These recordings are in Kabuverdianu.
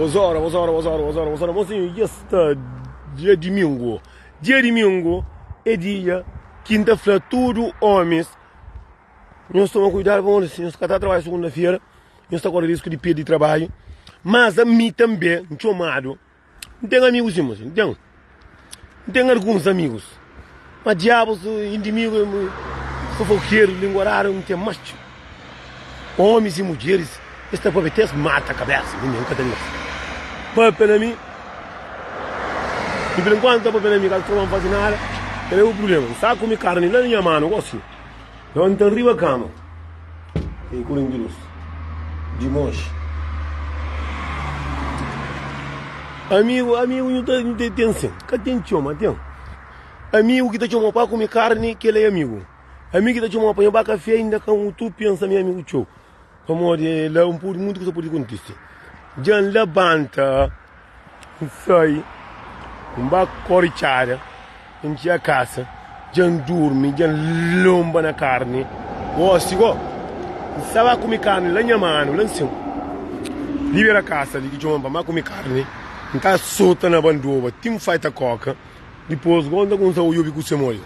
Bozora, bozora, bozora, bozora, bozora. Mozinho, dja sta dia dimingu. Dia dimingu é dia ki N ta fla tudu omis, nhos toma kuidadu pamodi si nhos ka ta trabadja sugunda-fera, nhos ta kore risku di perdi trabadju. Mas ami tanbe N txomadu. N ten amigus sim, mozinho, N ten. N ten alguns amigus. Ma diabus, indimigu, fofokeru, linguaradu, N ten más txeu. Omis i mudjeris, es ta papia ti es mata kabesa, mi N ka ta meste papia na mi. Mi pur enkuantu ta papia na mi, ka ta torna-m faze nada, kel-la é bu prubléma. N sta kume karni la na nha manu gosi. Lanta riba kama e korenti lus di moxi. Amigu, amigu nhu ta nhu ta ten sin, ka ten txeu ma ten. Amigu ki ta txoma pa kume karni, kel-la é amigu. Amigu ki ta txoma pa nhu ba kafé inda ka un tu pensa mi amigu txeu. Pamodi la un pudi mutu kusa pudi kontise. Dja N labanta, N sai, N ba kori txada, N txiga kasa, dja N durmi, dja N lonba na karni. Gosi go, N sa ba kume karni la nha manu, la nsin. Libera kasa li ki txoma-m pa N ba kume karni, N ta sota na bandoba ti N faita koka. Dipos go, N ta kumsa obi ku se moi.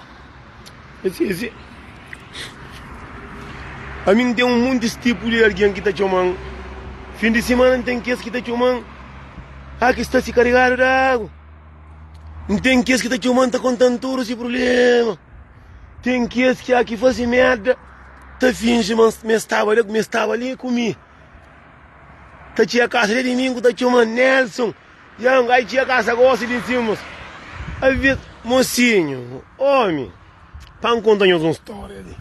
Ami N ten un montis tipu di algen ki ta txoma-m. Fin di simana N ten kes ki ta txoma-m ah ki sta si karigadu di agu. N ten kes ki ta txoma-m ta konta-m tudu si prubléma. Ten kes ki ah ki faze merda ta finji ma es staba la, ma es staba li ku mi. Ta txiga kasa dia dimingu ta txoma-m Nelson. Yang ai txia kasa gosi di nsimus Avis mosinhu omi Pa N konta nhos un storia li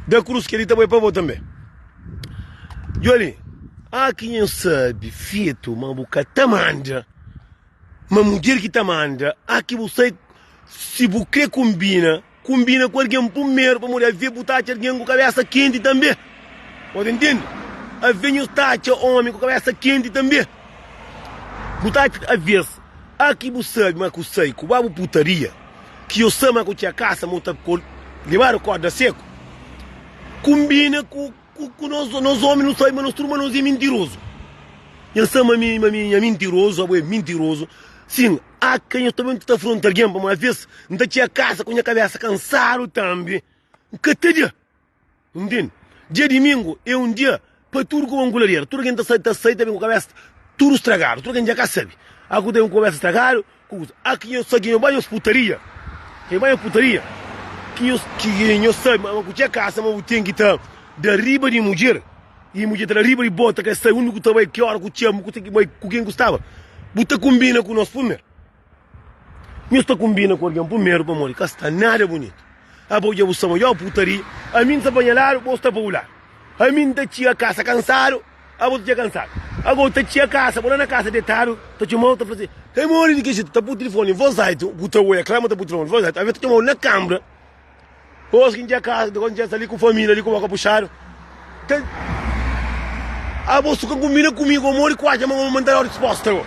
Da krus kel-li ta bai pa bo tanbe Djo li Ah ki nho sabe fetu ma bu ka ta manda Ma mudjer ki ta manda Ah ki bu sai si bu kre konbina Konbina ku algen prumeru pamodi avê bu ta atxa algen ku kabesa kenti tanbe. Bo ta intende? Avê nhos ta atxa omi ku kabesa kenti tanbe. Bu ta atxa avês a ki bu sabe ma ku sai ku ba bu putaria ki yo sa ma ku txia kasa ma bu ta lebadu korda seku. Konbina ku. Ku ku nos nos omi nu sabi ma nos tudu ma nos é mintirozu Nha sa ma mi ma mi nha mintirozu abo é mintirozu Sin a ka nhos tanbe nu ta afronta algen pamodi aves N ta txega kasa ku nha kabesa kansadu tanbe N ka ta da Ntende Dia dimingu é un dia pa tudu ku banku ladera Tudu algen ta sai ta sai ta ben ku kabesa tudu stragadu Tudu algen dja ka sabi a ku ta ben ku kabesa stragadu Kuza a ki nhos sa ki nhos bai nhos putaria ki nhos bai nhos putaria ki nhos ki nhos sabe ma ku txeu kasa ma bu ten ki ta da riba di mudjer i mudjer ta da riba di bo ta kre sabe undi ku ta bai ki ora ku txeu ku ta bai ku ken ku staba bu ta konbina ku nos primeru nhos ta konbina ku algen primeru pamodi ka sta nada bunitu abo dja bu sta ma putaria ami n sta pa nha ladu bo sta pa bu ladu ami n ta txiga kasa kansadu. Abo ta txia kansadu. Ago ta txia kasa, bo la na kasa detadu, ta txomau, ta fla si, Ka mori di ki jetu, ta pui tilifoni vos altu, bu ta oia kla ma ta pui tilifoni vos altu, aves ta txomau na kambra, Os ki N txia kasa, dipos N txia sta li ku familia li ku boka puxadu, ta Abo su ka kumbina kumigu, bo mori ku atxa ma ma N ta dau risposta go.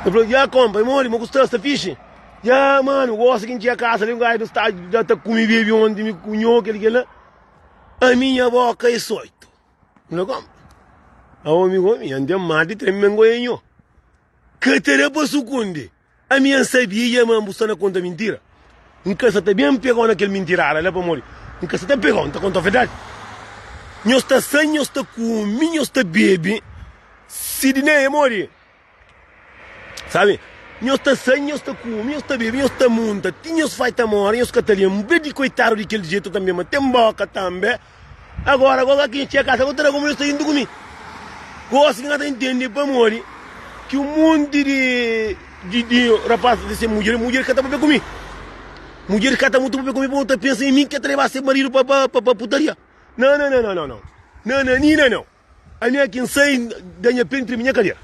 Ta fla, Ya konpa, e mori, ma ku sta, sta fixi? Ya manu, gosi ki N txia kasa li, un gaju sta ta kume bebe onti mi ku nho, kel kel la. A minha boka é soito. N fla, A omi gomi, N ten más di treme men goia nho. Ka ta da pa sukundi. Ami N sabia ma bu sta na konta mintira. N ka sa ta ben pega-u na kel mintirada la pamodi N ka sa ta pega-u, N ta konta-u verdadi. Nhos ta sai, nhos ta kume, nhos ta bebe. Sidney, é modi? Sabe? Nhos ta sai, nhos ta kume, nhos ta bebe, nhos ta munta, ti nhos fai ta mora, nhos ka ta lenbra di koitadu di kel jetu tanbe, ma ten boka tanbe. Agora, gosi ki nhos txega kasa, gosi ta da komu nhos ta indu ku mi. Gosi ki N ka ta intende pamodi ki un monti di di di rapas di se mudjer, mudjer ka ta papia ku mi. Mudjer ka ta mutu papia ku mi pamodi ta pensa e mi ki ta leba se maridu pa pa pa putaria. Nau, nau, nau, nau, nau, nau, nau, nina nau. Ami é ki N sai da nha pé N treme nha kadera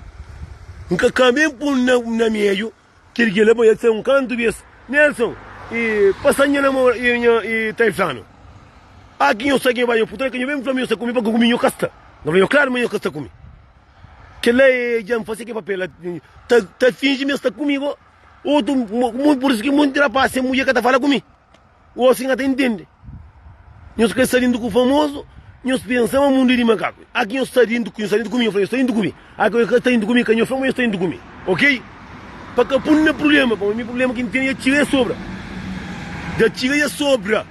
N ka kaba N pun na na meiu Kel ki la pa el sai un kantu bes Nelson e pasa nha namora e nha e ta flanu Ah ki nho sai ki nho bai nho puta ki nho ben fla ma nho sta ku mi pa ka ku mi nho ka sta N fla nho klaru ma nho ka sta ku mi Kel la e dja N fase ki papel la ta ta finji ma el sta ku mi go Otu mu pur isu ki monti rapaz sen mudjer ka ta fala ku mi. Gosi N ka ta intende. Nhos krê sta dintu ku famozu? Nhos pensa ma mundu é di makaku. Aki nhos sta dintu, nhos sta dintu ku mi, nhos fla nhos sta dintu ku mi. Aki nhos ka sta dintu ku mi, ka nhos fla ma nhos sta dintu ku mi. Ok? Pa ka pun na prublema, pamodi mi prublema ki N ten dja txiga dja sobra. Dja txiga dja sobra.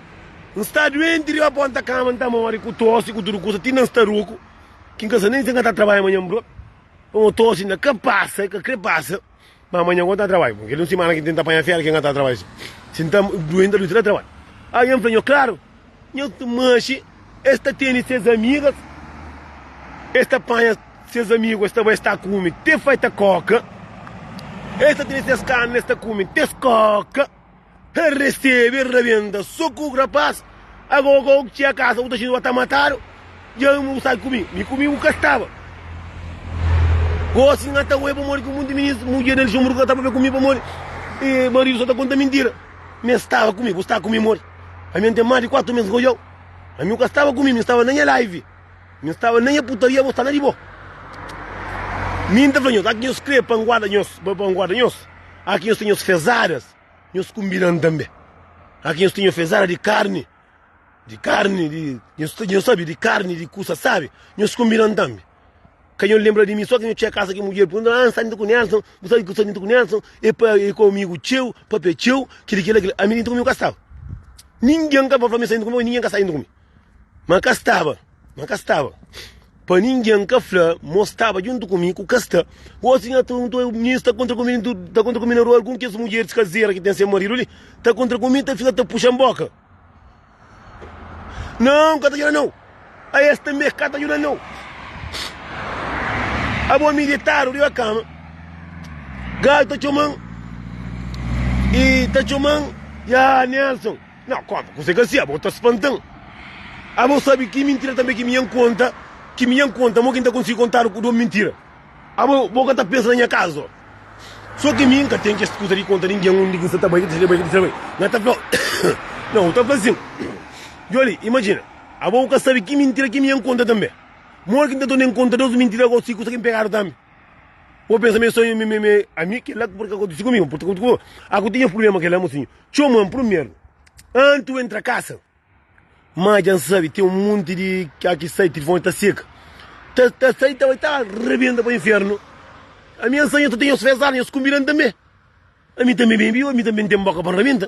N sta duenti riba ponta kama, N ta mori ku tosi, ku tudu kusa, ti na N sta roku, ki N ka sa nen si N ka ta trabadja manhan bro. Pamodi tosi inda ka pasa, ka kre pasa. Ma amanhan ku N ta trabadja, pamodi kel un simana ki N tenta panha férias ki N ka ta trabadja. Si N ta duenti, N ta duenti na trabadju. Algen fla nho, klaru. Nhos manxe, es ta tene ses amigas, es ta panha ses amigu, es ta bai, es ta kume te faita koka, es ta tene ses karni, es ta kume te koka, es resebe, es rabenta so ku rapaz, ago go ku txia kasa bu ta xinti bu ta matadu, dja bu sai ku mi, mi ku mi bu ka staba. Gosi nha ta oi pamodi ki munti minis, mudjer na Luxemburgo ka ta papia ku mi pamodi maridu sa ta konta mintira, mi es staba ku mi, bu sta ku mi modi. Ami N ten más di 4 mês N ka odja-u. Ami bu ka staba ku mi, mi staba na nha live. Mi staba na nha putaria, bo sta na di bo. Mi N ta fla nhos, a ki nhos kre pa N guarda nhos, pa N guarda nhos, a ki nhos ten nhos fezadas, nhos kunbida-m tanbe. A ki nhos ten nhos fezada di karni, di karni, di, nhos, nhos sabe, di karni, di kusa sabe, nhos kunbida-m tanbe. Ka nho lenbra di mi so ki nho txega kasa ki mudjer pergunta, ah, N sta dentru ku Nelson, bu sabe ku sta dentru ku Nelson, e pa e ku amigu txeu, papia txeu, kili kila kila, ami dentru ku mi bu ka staba. Ningen ka pa fla mi sta dentru ku mi, ningen ka sta dentru ku mi. Ma ka staba, ma ka staba. Pa ningen ka fla mo staba djuntu ku mi ku ka sta. Gosi nha ta mi sta kontra ku mi, ta kontra ku mi na rua, algun kes mudjeris kazera ki ten se maridu li, ta kontra ku mi ta fika ta puxa-m boka. Não, ka ta djuda nau. A es tanbe ka ta djuda nau. Abo mi detadu riba kama, gaju ta txoman i ta txoman, ya Nelson. Não, koma, kuse ka si, abo ta spantan. Abo sabi ki mintira tanbe ki mi nha konta, ki mi nha konta, mo ki N ta konsigi kontadu ku do mintira. Abo bo ka ta pensa na nha kazu. So ki mi N ka ten kes kuza di konta ningen undi ki N sa ta bai, ki ta bai, ki ta bai. N ta fla, Nau, bu ta fla sin, Djoli, imajina, abo bu ka sabi ki mintira ki mi N konta tanbe. Modi ki N ta torna N konta dos mintira gosi kusa ki N pegadu tanbe? Bo pensa ma e so mi, mi, mi, ami kila ki ka kontisi ku mi, purta kontisi ku bo. Aku tinha prublema kila, mosinhu. Txoma-m prumeru, antu entra kasa. Ma dja N sabe, ten un monti di ka ki sai, tilifoni ta seka. Ta, ta sai, ta bai, ta rebenta pa infernu. Ami N sai, nhos ta ten nhos fezada, nhos kunbida-m tanbe. Ami tanbe ben biu, ami tanbe N ten boka pa N rebenta.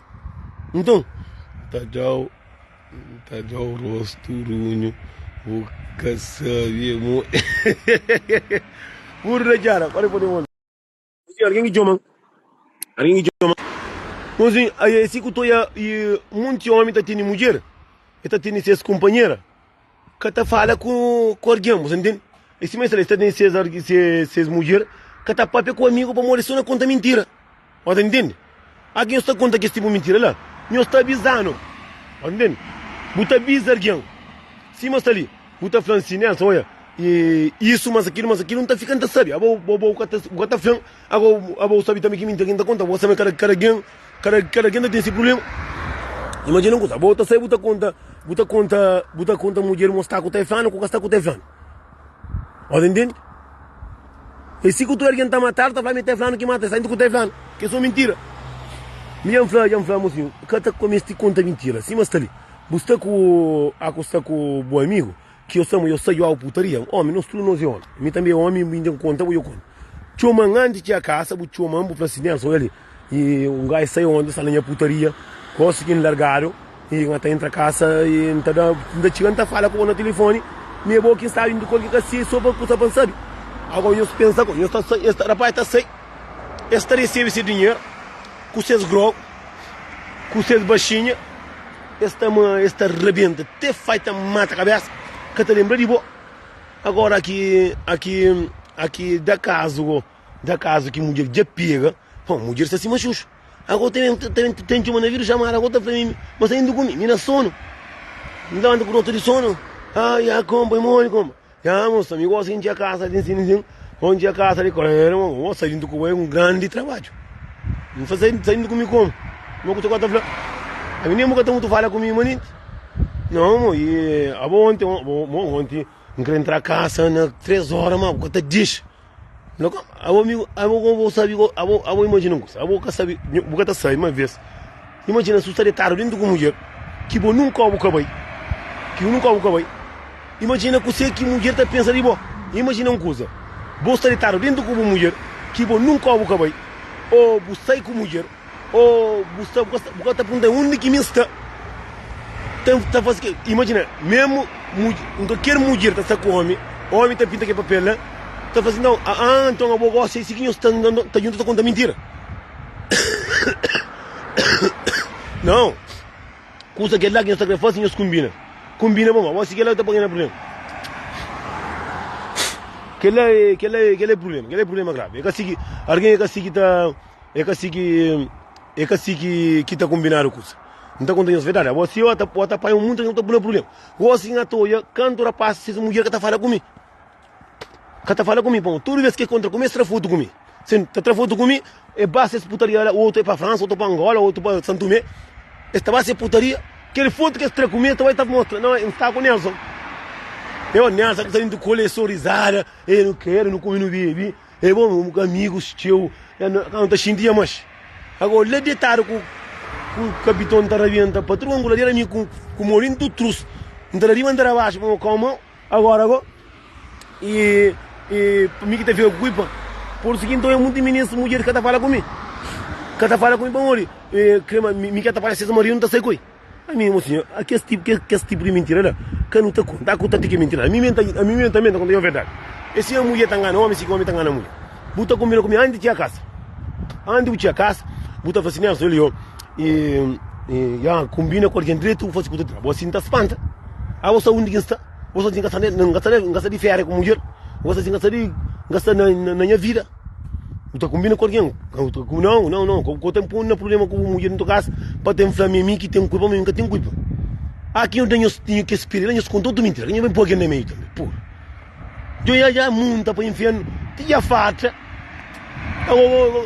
Nton, Ta da-u, ta da-u rostu runhu, bu ka sabe mo. Burru da txada, pode pode monta. Algen ki txoma-m, algen ki txoma-m. Mozinhu, ai é si ku ta oia i munti omi ta tene mudjer, e ta tene ses kunpanhera, ka ta fala ku ku algen, bu sa ntende? É sima es ta tene ses ses mudjer, ka ta papia ku amigu pamodi so na konta mintira, bu ta ntende? A ki nhos ta konta kes tipu mintira la, nhos ta aviza-nu, bu ta ntende? Bu ta aviza algen, sima sta li. Bu ta fla-m si, Nelson, oia, e isu, mas akilu, mas akilu, N ta fika, N ta sabe. Abo, bo, bo ka ta, bu ka ta fla-m, abo, abo bu sabe tanbe ki mintira ki N ta konta. Bo sabe kada, kada algen, kada, kada algen ta ten si prubléma. Imajina un kuza, abo ta sai bu ta konta, bu ta konta, bu ta konta mudjer ma sta ku ta flanu ku ka sta ku ta flanu. Bo ta intende? E si ku tudu algen ta matadu, ta fla ma e ta flanu ki mata, e sta ku ta flanu, ki é so mintira. Mi dja N fla, dja N fla, mosinhu, ka ta meste konta mintira, sima sta li. Bu sta ku a ku sta ku bu amigu ki yo sta yo sta yoau putaria omi nos tudu nos e omi mi tambi e omi mi ten konta bu yo konta txoman antis txia kasa bu txoman bu fla si Nelson oia li i un gaju sai onti sta na nha putaria gosi ki N largadu i N ta entra kasa i N ta da N ta txiga N ta fala ku bo na tilifoni mi e bo ki N sta indu kol ki ka si so pa kusa pa N sabi ago nhos pensa ku nhos ta sai es ta rapaz ta sai es ta resebe se dinheru ku ses grogu ku ses baxinha. Es ta ma es ta rabenta te fai ta mata kabesa ka ta lembra di bo agora aki aki aki da kazu go da kazu ki mudjer dja pega ho mudjer sta sima xuxu ago ten ten ten txoma na vida xamada ago ta fla mi ma sta indu ku mi mi na sonu mi ta lanta ku nota di sonu ah ya kompa e modi kompa ya mosa mi gosi ki ntxia kasa di nsin nsin ho ntxia kasa di kolera mo sta indu ku bo é un grandi trabadju. N fla, Sai inda ku mi komu? Mo ku ta ta fla, Ami nen bu ka ta mutu fala ku mi manenti. Nau, mo, i abo onti, mo, onti N kre ntra kasa na 3 ora, ma bu ka ta dixa. N fla, Abo amigu, abo komu bo sabi, abo, abo imajina un kusa, abo ka sabi, bu ka ta sabi ma ves. Imajina si bu sta detadu dentu ku mudjer ki bo nunka bu ka bai, ki nunka bu ka bai. Imajina kuse ki mudjer ta pensa di bo. Imajina un kuza, bo sta ditadu dentu ku bu mudjer ki bo nunka bu ka bai, ô bu sai ku mudjer, ô bu sta bu ka ta punta undi ki mi sta. Ta ta fasi ke? Imajina, memu kalker mudjer ta sta ku omi, omi ta pinta ke papel la, ta fasi nau, aa nton abo gosi é si ki nhos sta ta junta ta konta mintira. Nau. Kusa kel la ki nhos ta kre fase, nhos kunbina. Kunbina bon, ma si kel la ta poi na prubléma. Kel la é, kel la é, kel la é prubléma, kel la é prubléma gravi. É ka si ki, algen é ka si ki ta, é ka si ki, é ka si ki, ki ta kunbinadu kusa. N ta konta nhos verdadi, abo si bo ta, bo ta panha un monti algen ta pui na prubléma. Gosi N ta odja kantu rapaz ses mudjer ka ta fala ku mi. Ka ta fala ku mi pamodi tudu bes ki e kontra ku mi es tra fotu ku mi. Sin ta tra fotu ku mi e ba ses putaria la, otu e pa Fransa, otu pa Angola, otu pa San Tumé. Es ta ba ses putaria, kel fotu ki es tra ku mi es ta bai ta mostra, no, N sta ku Nelson. E o Nelson ku sta dintu ku el, e sorizada, e nu kere, nu kume, nu bebe, e bo amigus txeu, no ta xinti dja mas. Agora la detadu ku ku kapiton ta rabenta patron ku ladera mi ku ku morintu trus, N ta da riba N ta da baxu pa mo kau mau. Agora go e e mi ki ta fika ku kuipa por si ki nton é munti minis mudjeris ka ta fala ku mi ka ta fala ku mi pamodi e kre ma mi ka ta parese ses maridu n ta sai ku el ami mo sinhor a kes tipu kes tipu di mintira la ka nu ta konta ku tantu ki mintira ami mi ami mi ta konta nhos verdadi e si mudjer ta ngana omi si ki omi ta ngana mudjer bu ta kombina ku mi antis di txiga kasa antis bu txiga kasa bu ta fla si Nelson li e e ya kombina ku algen dretu bu fasi ku ta bo si n ta spanta abo sa undi ki n sta. Bo sta di N ka sta di féria ku mudjer Bo sta di N ka sta di N ka sta na nha vida Bu ta konbina ku algen Nau, nau, nau Ka ta pô-m na prubléma ku bu mudjer Ntu kas pa ten fla mi é mi ki ten kulpa Ma mi N ka ten kulpa Ah ki nhu da nhos tinha kes piri la Nhos konta otu mintira Ka nhu ben pô algen na meiu tanbe Pô Djo ya ya munta pa infernu Ti dja farta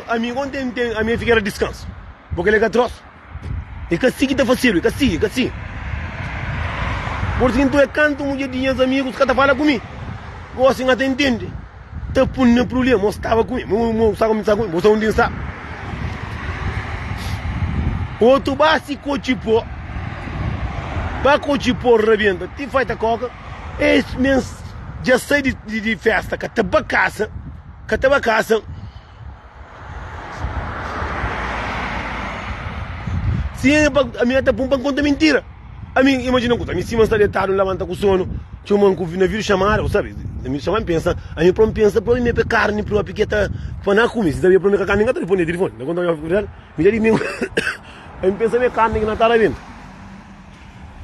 Ami N ten Ami N fika la diskansu Bo kel-la é ka trósu. É ka si ki ta fasedu, é ka si, é ka si. Por si nton é kantu mudjer di nhas amigus ka ta fala ku mi. Gosi N ka ta intende. Ta pun na prubléma, mo staba ku mi, mo sta ku mi, sta ku mi, bo sta undi N sta. Otu ba si kotxi po, ba kotxi po rabenta ti fai ta koka, es mens dja sai di di festa ka ta ba kasa, ka ta ba kasa. Si N pa ami ta pun pa N konta mintira. Ami imajina ku ami sima N sta detadu N labanta ku sonu txoman ku na vídeo xamada bu sabe na vídeo xamada N pensa ami propi N pensa propi mi é pa karni propi ki ta pa na kume si sabia propi mi ka karni N ka ta responde tilifoni N ta konta nha verdadi mi dja di mi ami N pensa mi é karni ki na ta rabenta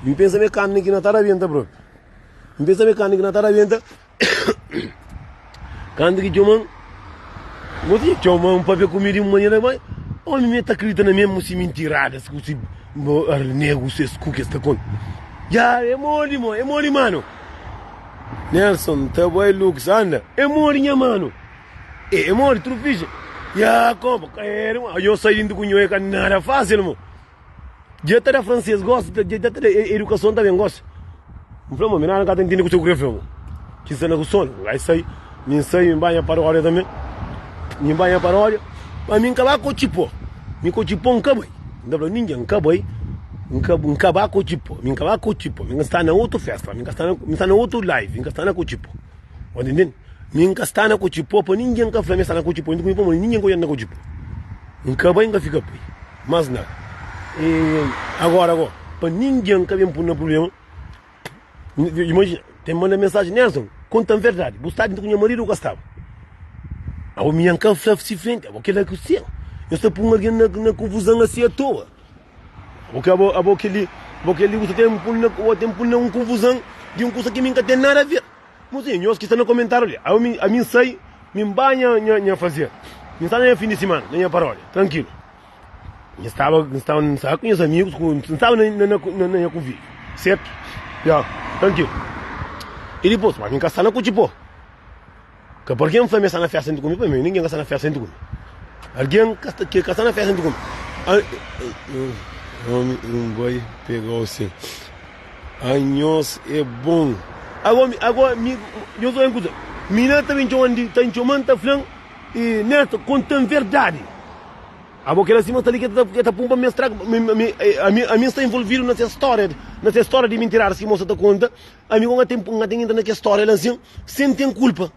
mi pensa mi é karni ki na ta rabenta propi N pensa mi é karni ki na ta rabenta. Kantu ki txoma-m, Bo si txoma-m pabia ku mi di un manera ma omi mi ta kridita na mesmu si mintiradas ku si arnegu ses ku kes ta konta. Ya é modi mo, é modi manu. Nelson ta bai Lux anda, é modi nha manu. É, é modi tudu fixe. Ya kompa, ka era, yo sai dintu ku nho é ka nada fásil mo. Dja ta da fransês gosi, dja ta da edukason ta ben gosi. N fla, ma mi nada ka ta ntende kuse ku kre fla mo. Ki sta na ku sonu. Ai sai, mi N sai, mi ba nha paródia tanbe. Mi ba nha paródia, ma mi N ka ba kotxi pó. Mi kotxi pó N ka bai. N ta fla ningen, N ka bai, N ka N ka ba kotxi pó. Mi N ka ba kotxi pó. Mi N sta na otu festa, mi N ka sta na, mi sta na otu live, mi N ka sta na kotxi pó. Bo ta ntende? Mi N ka sta na kotxi pó pa ningen ka fla mi sta na kotxi pó. N ta kume pamodi ningen ka odja-m na kotxi pó. N ka bai, N ka fika pai. Mas nada. E agora go, pa ningen ka ben pun na problema. Imagina, ten manda mensagem, Nelson, konta-m verdade, bu sta dentro ku nha marido ou ka staba? Abo mi ka fla si frente, abo kela ku si. Eu sta pun alguém na, na confusão assim à toa. Abo que abo, abo keli, abo keli bu tem pun na, bu tem pun na um confusão de um coisa que mim ka tem nada a ver. Mozinho, nhos ki sta na komentáriu li, ami, ami N sai, mi N ba nha, nha, nha fazer. Mi N sta na nha fin di simana, na nha paródia, trankilu. N staba, N staba, N staba ku nhas amigus, ku, N staba na, na, na, na nha konvíviu, sertu? Ya, trankilu. I dipôs, ma mi N ka sta na kutxipô. Ka pa algen fla mi sta na festa dentru ku mi, pa mi ningen ka sta na festa dentru ku mi. Algen ka sta, ki ka sta na festa dentru ku mi. Omi, N bai pega-u sin. Anhos é bon. Ago mi, ago mi, nhos obi un kuza. Mina ta ben txoman di, ta txoman ta flan, e Neto, kontan verdadi. Abo kel sima sta li ke ta ke ta pun pa mi straga mi mi ami ami sta envolvidu na se storia na se storia di mintiradas ki mosa ta konta ami ku N ka ten N ka ten entra na kes storia la asin sen ten kulpa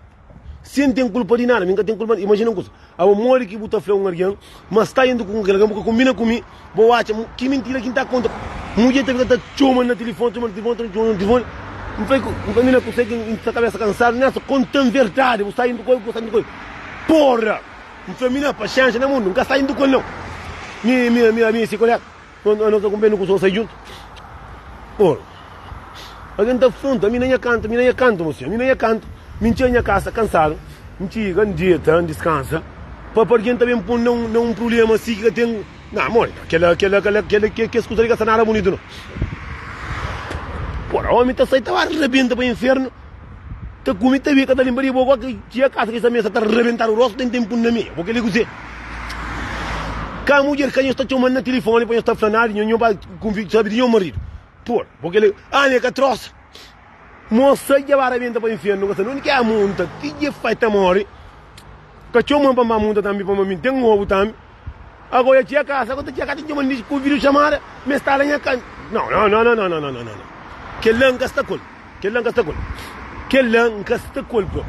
sen ten kulpa di nada mi N ka ten kulpa imajina un kusa abo modi ki bu ta fla un algen ma sta indu ku kel algen bu ka kombina ku mi bo atxa ki mintira ki N ta konta mudjer ta fika ta txoma na tilifoni txoma na tilifoni txoma na tilifoni N fla N fla mina kusé ki N sta kabesa kansadu nessa konta-m verdadi bu sta indu ku el bu sta indu ku el porra. N fla, Mi na paxénxa na mundu, N ka sta indu ku el nau. Mi, mi, mi, ami i si kolega, no, no ta kunpri, no kusa sai djuntu. Ora, algen ta fronta, ami na nha kantu, ami na nha kantu, mosinhu, ami na nha kantu, mi N txiga nha kasa kansadu, N txiga, N dita, N diskansa, pa pa algen ta ben pô-m na un, na un prubléma si ki ka ten, na, modi, kela, kela, kela, kela, kes kusa li ka sta nada bunitu nau. Ora, omi ta sai ta ba rabenta pa infernu. Ta kume ta bebe ka ta linpa di bo gosi txia kasa ki sta mesa ta rebentadu rostu ten tenpu na meia bo keli kuse ka mudjer ka nhos ta txoman na tilifoni pa nhos ta fla nada di nho nho ba kunfi sabi di nho maridu por bo keli ami é ka trosa mosa dja ba rabenta pa infernu ka sa nunde ki a munta ti dje fai ta mori ka txoman pa ba munta tambi pa mi ten obu tambi Agora ya txia kasa, agora ta txia kasa, txoma di ku vídeo chamada, me sta la nha kan. Não, não, não, não, não, não, não, não, não. Kel la nka sta kol. Kel la nka sta kol. Kel la nka sta kol bro.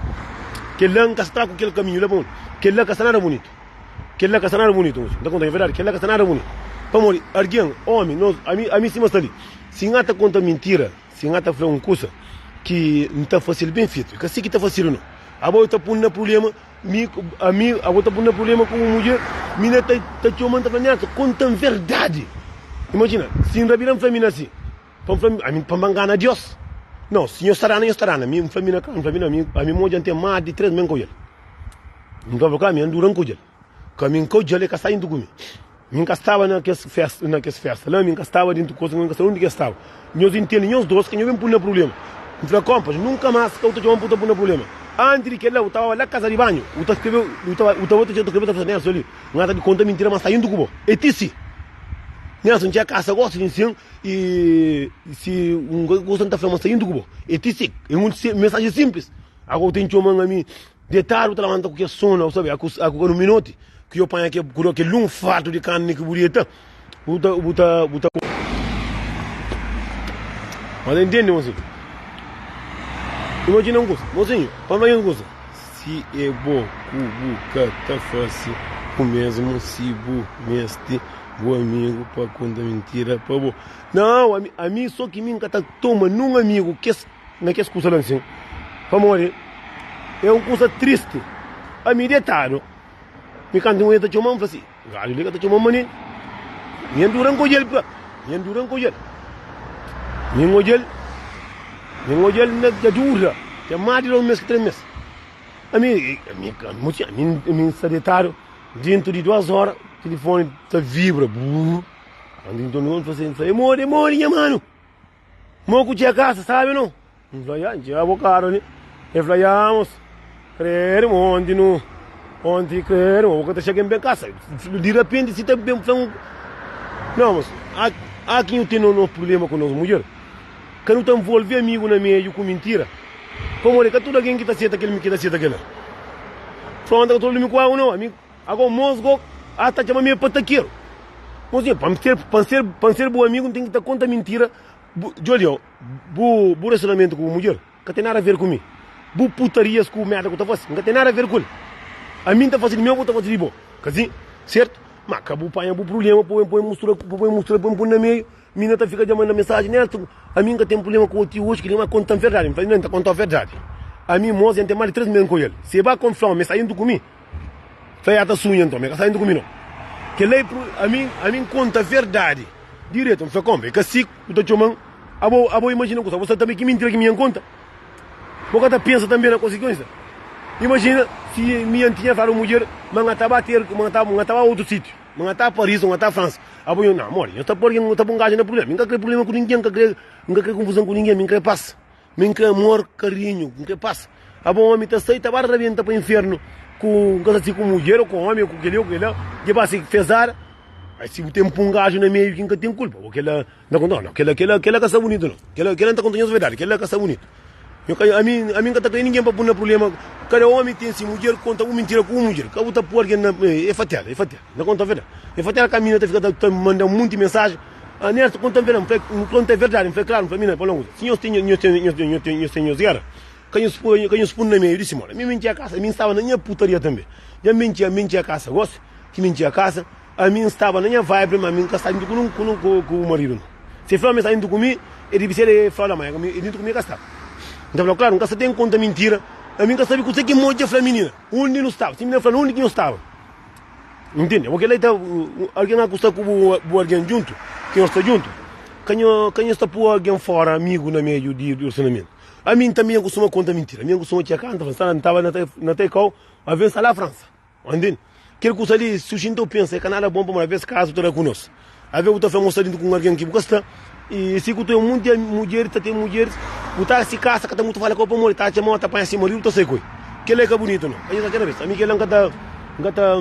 Kel la nka sta ku kel kaminhu la pamodi. Kel la ka sta nada bunitu. Kel la ka sta nada bunitu, mosi. Nta konta nha verdadi, kel la ka sta nada bunitu. Pamodi argen, omi, nos, ami, ami sima sta li. Si nha ta konta mintira, si nha ta fla un kusa ki nta fasil ben fetu. Ka si ki ta fasidu no. Abo ta pun na prublema. Mi, ami, abo ta pun na prublema ku bu mudjer, mina ta, ta txoma, ta fla, Nelson, konta-m verdadi. Imajina, si N rabida N fla mina si, pa N fla, ami, pa N ba ngana Dios? Nau, si nhos ta dana, nhos ta dana. Mi, N fla mina, N fla mina, ami, ami mo dja N ten más di tres mes N ka odja-l. N fla, ka, ami N dura N ka odja-l. Ka mi N ka odja-l, e ka sta inda ku mi. Mi N ka staba na kes festa, na kes festa la, mi N ka staba dintu koza, mi N ka staba undi ki es staba. Nhos intende, nhos dos ka nhos ben pun na prublema. N fla, Konpas, nunka mas ka bu ta txoma-m pa bu ta pun na prublema. Antis di kel-la, bu ta baba la kaza di banhu, bu ta skrebe, bu ta bu ta ta skrebe, ta fla, Nelson li, N ata di konta mintira, ma N sta indu ku bo. E ti si. Nelson, N txega kasa gosi di nsin, i si un kusa N ta fla ma N sta indu ku bo. E ti si. E un mensajen sinplis. Ago bu ten txoma-m ami. De tardi bu ta labanta ku kel sonu, bu sabe, aku ka un minoti ki yo panha kel ku kel lun fartu di karni ki bu dita, bu ta bu ta bu ta. Mas entende, mozinho? Imajina un kusa, mozinho, pa fla nhos un kusa, si é bo ku bu ka ta fase u mesmu, si bu meste bu amigu pa konta mintira pa bo. Nau, ami, ami so ki mi N ka ta toma nun amigu kes. Na kes kusa la nsin, pamodi é un kusa tristi. Ami detadu, mi kantu un ta txoma-m, N fla si, Gaju li ka ta txoma-m manenti. Mi N dura N ka odja-l pa, mi N dura N ka odja-l. Mi N odja-l, mi N odja-l na dja dura, ten más di dos mês ki três mês. Ami, ami, ami, ami N sta detadu, dentu di duas óra, tilifoni ta vibra, brrr. Kantu N fla si, N fla, é modi, é modi nha manu? Mo ku txia kasa sabi no? N fla, ya, N txia bokadu li. El fla, ya, mos, kredi mo onti nu, onti kredi mo, bo ka ta txia ken ben kasa. Di rapenti si ta ben fla un, no mos, a, a ki nu ten no, no prublema ku nos mudjer, ka nu ta nvolve amigu na meiu ku mintira, pamodi ka tudu algen ki ta seta kel, ki ta seta kela. Fronta ka tudu algen ku agu no, ami. Ago mos go a ta txoma mi e patakeru. Mosinhu, pa N ser, pa N ser, pa N ser bu amigu, N ten ki ta konta mintira. Bu, djoli, bu, bu relasionamentu ku bu mudjer ka ten nada a ver ku mi. Bu putarias ku merda ku ta fasi, N ka ten nada a ver ku el. Ami N ta fasi di meu, bu ta fasi di bo. Ka si? Sertu? Ma ka bu panha bu prublema pa bu poi mustura, pa bu mustura, pa bu pui na meiu. Mi na ta fika dja manda mensaji, Nelson, ami N ka ten prublema ku bo ti oji, kel-li ma konta-m verdadi. N fla, N ta konta-u verdadi. Ami, mos, N ten más di 3 mes N ku el. Si e ba konfla-m, e sta indu ku mi. Fla ya ta sunha nton, mi ka sta inda ku mi no. Kel-la é pru, ami, ami N konta verdadi diretu. N fla, Konpa, é ka si ku ta txoma-m. Abo, abo imajina un kusa, bo sta tanbe ki mintira ki mi N konta? Bo ka ta pensa tanbe na konsikuensia? Imajina si mi N tinha fladu un mudjer ma N ta ba ter, ma N ta, N ta ba otu sitiu, ma N ta Paris o N ta Fransa. Abo nho, na, modi, nho ta poi algen, ta poi un gaju na prubléma. Mi N ka kre prubléma ku ningen, N ka kre, N ka kre konfuzon ku ningen, mi N kre pas. Mi N kre amor, karinhu, N kre pas. Abo omi ta sai ta ba rabenta pa infernu ku N ka sa si ku mudjer o ku omi o ku keli o ku kela dja ba si fezada. Ai si bu ten pun gaju na meiu ki N ka ten kulpa bo kela N ta konta no kela kela kela ka sta bunitu no kela kela N ta konta nhos verdadi kela ka sta bunitu. Nho ka ami ami nka ta kre ningen pa pun na prublema kada omi ten si mudjer konta un mintira ku un mudjer ka bu ta pui algen na e fatela e fatela na konta verdadi e fatela ka mina ta fika ta manda munti mensaji a Nerso konta verdadi nfla nkonta verdadi nfla klaru nfla mina fala un kuza si nhos ten nhos ten nhos ten nhos ten nhos ten nhos gera ka nhos pui ka nhos pun na meiu di si moda mi mi ntxia kasa mi nstaba na nha putaria tanbe dja mi ntxia mi ntxia kasa gosi ki mi ntxia kasa ami nstaba na nha vibe ma mi nka sta djuntu ku nun ku nun ku maridu no. Si e fla ma e sta djuntu ku mi, e dibi ser e fla la ma e djuntu ku mi e ka sta. N ta fla, Klaru, N ka sta ten konta mintira, ami N ka sabi kuse ki N odja fla minina, undi nu staba. Si minina fla-m undi ki nu staba, ntende? Bo kel-la i ta, algen a ku sta ku bu algen djuntu, ki nhos sta djuntu, ka nho, ka nho sta pui algen fora amigu na meiu di relasionamentu. Ami N tanbe N kustuma konta mintira, ami N kustuma txeka, N ta fla, N sta, N taba na Taikau, aves N sta la Fransa. Ntende? Kel kusa li, si xinti ô pensa, é ka nada bon pamodi avês kazu ta da ku nos. Avês bu ta fla ma bu sta dintu ku un algen ki bu ka sta. I si ku ten monti mudjeris, ta ten mudjeris, bu ta si kasa ka ta mutu fala ku bo pamodi ta atxa ma ta panha si maridu ta sai ku el. Kel-la é ka bunitu nau. Ka nhos atxa na bes. Ami kel-la N ka ta, N ka ta,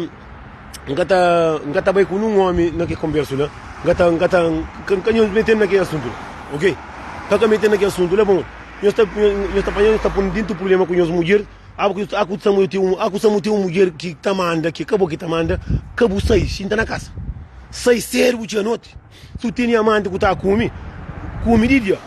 N ka ta, N ka ta bai ku nun omi na ke konbersu la. N ka ta, N ka ta, ka nhos mete-m na ke asuntu la. Ok? Pa ka mete-m na ke asuntu la pamodi nhos ta, nhos ta panha, nhos ta pô-m dintu prubléma ku nhos mudjeris. Abo ku ta ten un mudjer ki ta manda, ki ka bo ki ta manda, ka bu sai, xinta na kasa. Sai sedu bu txiga noti. Si bu tene amanti ku ta kume, kume di dia.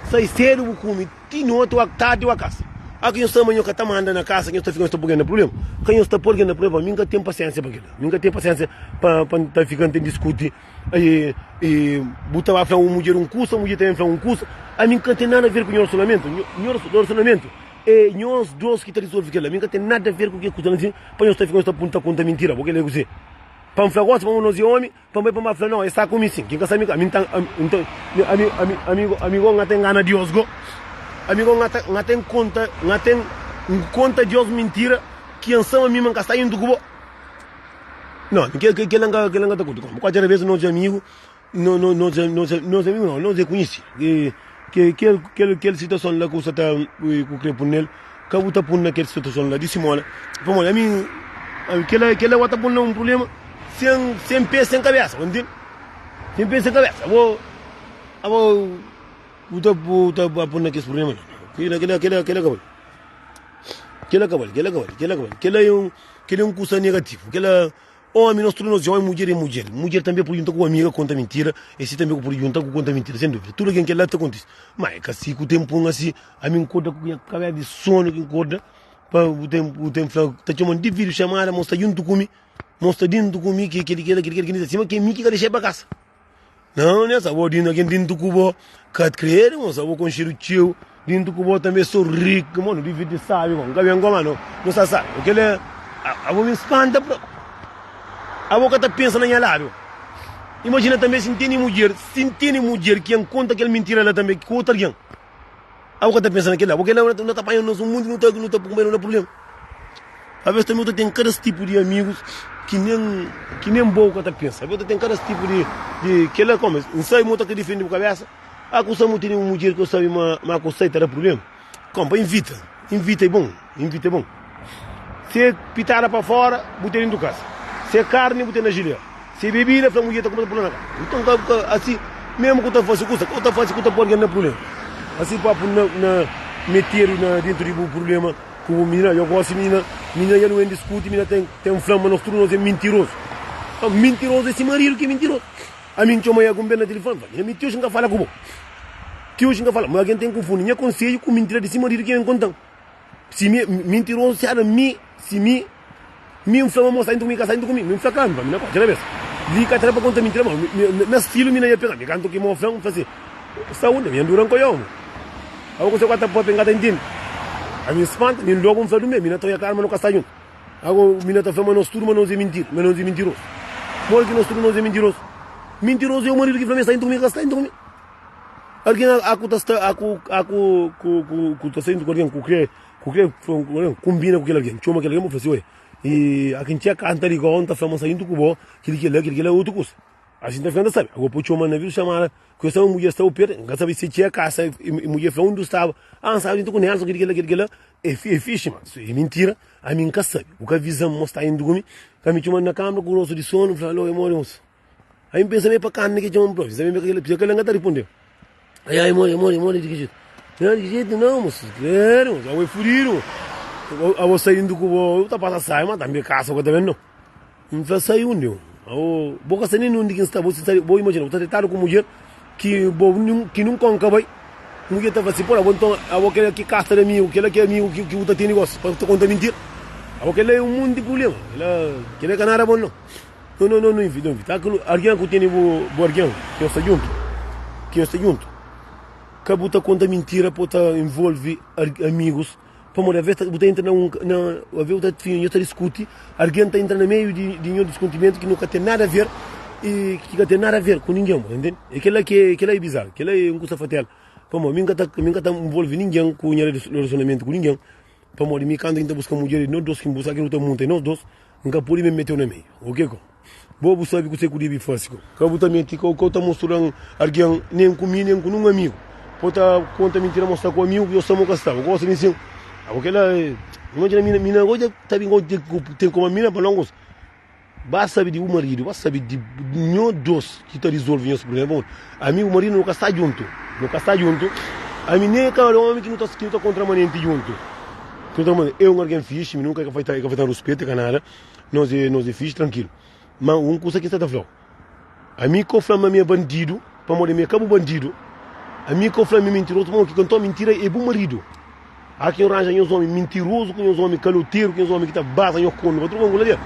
Sai sedu bu kume ti noti o tardi o kasa. A ki nhos ta ma nhos ka ta manda na kasa, nhos ta fika nhos ta poi algen na prubléma. Ka nhos ta poi algen na prubléma, mi N ka ten pasiénsia pa kila. Mi N ka ten pasiénsia pa N ta fika N ta diskuti i bu ta ba fla un mudjer un kusa, mudjer ta ben fla un kusa. Ami N ka ten nada a ver ku nha relasionamentu. Nha relasionamentu. É nhos dos ki ta rizolve kel-la. Mi N ka ten nada a ver ku ke kuza la nsin pa nhos ta fika nhos ta punta konta mintira. Bo kel-la é kuzê? Pa N fla gosi pamodi nos é omi, pa N bai pa N ba fla, Nau, e sta ku mi sin. Ki N ka sabe mi ka. Ami N ta, N ta, ami, ami, ami go, ami go N ka ta ingana Dios go. Ami go N ka ta, N ka ten konta, N ka ten, N konta Dios mintira ki N sama mi ma N ka sta juntu ku bo. Nau, kel, kel-la N ka, kel-la N ka ta kurti. Kómu kualker bes nos é amigu. No, no, nos, nos, nos amigu não, nos é kunhisi. E, ke, kel, kel, kel situason la ku sa ta, ku kre pun nel, ka bu ta pun na kel situason la di simola. Pamodi ami, ami kela, kela wa ta pun na un problema sen, sen pé, sen kabesa, bu ntende? Sen pé, sen kabesa. Abo, abo bu ta, bu ta pun na kes problema la. Kela, kela, kela, kela ka bali. Kela ka bali, kela ka bali, kela ka bali. Kela é un, kela é un kusa negativu. Kela Omi, nos tudu nos é omi, mudjer é mudjer. Mudjer tanbe pode djunta ku amiga konta mintira, e si tanbe ku pode djunta ku konta mintira, sen duvida. Tudu algen kel-la ta kontise. Ma é ka si ku tenpu un asi, ami N korda ku nha kabesa di sonu ki N korda pa bu ten bu ten fla ta txoman di vídiu xamada, ma bu sta djuntu ku mi, ma bu sta dintu ku mi, ki kel-li kel-la kel-li kel-li, sima ki é mi ki ka dexa-l pa kasa. Não, né? Sabo dintu algen dintu ku bo ka krê, mo sabo konxedu txeu dintu ku bo tanbe so riku, mo no divi di sabi ko nka ben ko ma no no sa sabi. O kele abo mi spanta pro. Abo ka ta pensa na nha ladu. Imagina tanbe si nteni mudjer, si nteni mudjer ki N konta kel mintira la tanbe ku otu algen. Abo ka ta pensa na kel-la, bo kel-la no ta panha nos un munti, no ta no ta pui na prubléma. Aves tanbe bu ta ten kada tipu di amigus ki nen ki nen bo ka ta pensa. Aves ta ten kada tipu di di kel-la kome N sabe ma bu ta ka difende bu kabesa, a ku sa ma bu tene un mudjer ki bu sabe ma ma ku sai ta da prubléma. Konpa invita, invita é bon, invita é bon. Se pitada pa fora, bu ten dentu kasa. Se karni, bu ten na jilera. Se bebida, fla mudjer ta kumsa pula na kasa. Nton ka ka asi mesmu ku ta fasi kusa, ku ta fasi ku ta poi algen na prublema. Asi papu na na metedu na dentu di bu prublema ku bu minina. Yo gosi minina, minina ya nu ben diskuti, minina ten ten fla ma nos tudu nos é mintirozu. Nton mintirozu é si maridu ki é mintirozu. Ami N txoma ya ku N ben na tilifoni, N fla, minina mi ti oji N ka fala ku bo. Ti oji N ka fala. Ma algen ten kunfundi nha konsedju ku mintira di si maridu ki ben kontan. Si mi mintirozu si ana mi si mi mi n fla ma mo sai ntu ku mi ka sai ntu ku mi mi n fla ka mi na kotxa na bes li ka tra pa konta mintira ma na stilu mi na ia pega mi kantu ki mo fla n fla si sta undi mi andura nkoia omi abo ku se ku ta papia n ka ta intindi ami n spanta mi logu n fla dume mi na ta oia klaru ma no ka sta juntu ago mi na ta fla ma nos tudu ma nos é mintira ma nos é mintirozu modi ki nos tudu nos é mintirozu mintirozu é o maridu ki fla mi sta ntu ku mi ka sta ntu ku mi. Algen a ku ta sta a ku a ku ku ku ku ta saindo ku algen ku kre ku kre kombina ku kel algen txoma kel algen pa fla si oi i a kin txia kanta li gó n ta fla ma saindo ku bo kili kila kili kila otu kusa asin ta fla n ta sabe ago po txoma na vidu xamada ku esa mudjer sta perto n ka sabe si txia kasa i mudjer fla undi staba a n staba djuntu ku Nelson kili kila kili kila é é fixi ma é mintira ami n ka sabe bu ka avizam ma sta indo ku mi ka mi txoma na kama ku rostu di sonu n fla alo e mori mosu. Aí N pensa ma é pa karni ki txoma-m propi. N sabe ma é kel-la, kel-la N ka ta riponde-u. Ai, ai, modi, modi, modi di ki jetu? Não, de jeito não, moço. Credo, já foi fudido. Eu vou saindo com o eu tá passa sai, mas também caça com também não. Não tá saindo. Eu vou caçar nem onde que está, vou sair, vou imaginar, vou estar deitado com mulher que vou que não conca vai. Mulher tá assim, pô, então eu vou querer que caça de amigo, que ela que é amigo que que tá tem negócio, para tu contar mentira. Eu vou querer um monte de problema. Ela querer que nada bom não. Não, não, não, não, não, tá alguém que tem bo, bo alguém que está junto, que está junto. Ka bu ta konta mintira pa bu ta involve amigus, pamodi aves bu ta entra na un na aves bu ta nhos ta diskuti, algen ta entra na meiu di di nhos diskutimentu ki no ka ten nada a ver i ki ka ten nada a ver ku ningen, bu ta ntende? E kila ki kila é bizaru, kila é un kusa fatal, pamodi mi N ka ta mi N ka ta involve ningen ku nha relasionamentu ku ningen, pamodi mi kantu ki N ta buska mudjer é nos dos ki N buska, ki nu ta munta é nos dos, N ka pode ben meteu na meiu, ok ko? Bo bu sabe kuse ku debe fase ko. Ka bu ta mete ka bu ta mostra algen nen ku mi nen ku nun amigu. Po ta konta mintira mo sta ku amigu ku yo sta mo ka sta. Bu gosta di sin. Abo kela imajina mina mina go dja ta bin go ten kuma mina pa longus. Ba sabe di bu maridu, ba sabe di nho dos ki ta risolve nhos prublema. Bon, ami bu maridu no ka sta juntu. No ka sta juntu. Ami nen ka omi ki no ta ki no ta kontra manenti juntu. Ki no ta manenti. Eu un algen fixi, mi nunka ka fai ka fai ruspetu, ka nada. Nos é nos é fixe tranquilo ma un kusa ki sta ta flau ami ko fla ma mi é bandido pamodi mi é ka bu bandido ami ko fla mi mentiroso pamodi ki kontou mintira é bu marido a ki ranja nhos omi mentiroso ku nhos omi kaloteru ku nhos omi ki ta baza nhos kornu pa tudu kongula dia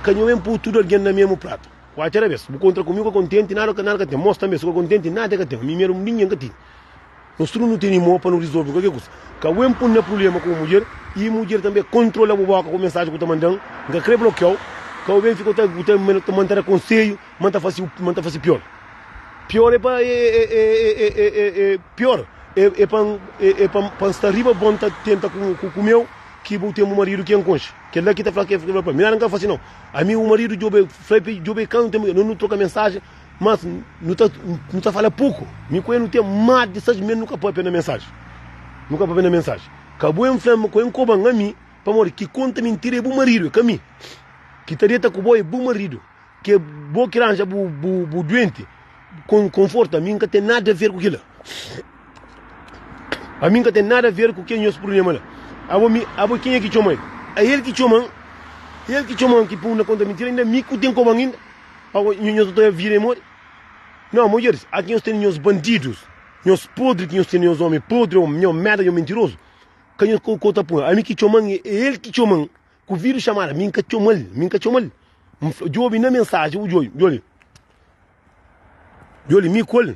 ka nho ben pui tudu algen na mesmu pratu kualker bes bu kontra ku mi bu ka kontenti nada nada ka ten mos tanbe si bu ka kontenti nada ka ten mi mesmu ningen ka tene. Nos tudu nu tene mo pa nu rizolve kualker kusa. Ka bu enpun na prublema ku bu mudjer i mudjer tanbe kontrola bu boka ku mensaji ku ta mandan. N ka kre blokiau. Ka bu ben fika ta bu ta ta manda da konselhu ma N ta fasi ma N ta fasi pior. Pior é pa e pior é pa é pa pa N sta riba bo N ta tenta ku ku meu ki bu ten bu maridu ki N konxe. Kel la ki ta fla ke fla pa mi nada N ka fasi nau. Ami bu maridu djobe fla djobe kantu tempu no troka mensaji. Mas nu ta nu ta fala poku. Mi ku el nu ten más di 6 mes nu ka papia na mensaji. Nu ka papia na mensaji. Ka bu en fla-m ku en koba-m ami, pamodi ki konta mintira é bu maridu, é ka mi. Ki ta deta ku bo é bu maridu. Ke bo ki ranja bu bu bu duenti, kon konforta, ami N ka ten nada a ver ku kila. Ami N ka ten nada a ver ku ke nhos prubléma la. Abo mi abo kenha ki txoma el? É el ki txoma-m, el ki txoma-m ki pô-m na konta mintira, inda mi ku ten koba-m inda. Ago nho nhos ta vira e modi? Não, mulheres, aqui nhos tem nhos bandidos, nhos podre que nhos tem nhos homem podre, homem, nho merda, nho mentiroso. Ka nhos ko ta punha. Ami ki txoman é el ki txoman. Ku vídeo chamada, mi nka txomal, mi nka txomal. Djobi na mensagem, o djobi, djobi. Djobi mi ku el.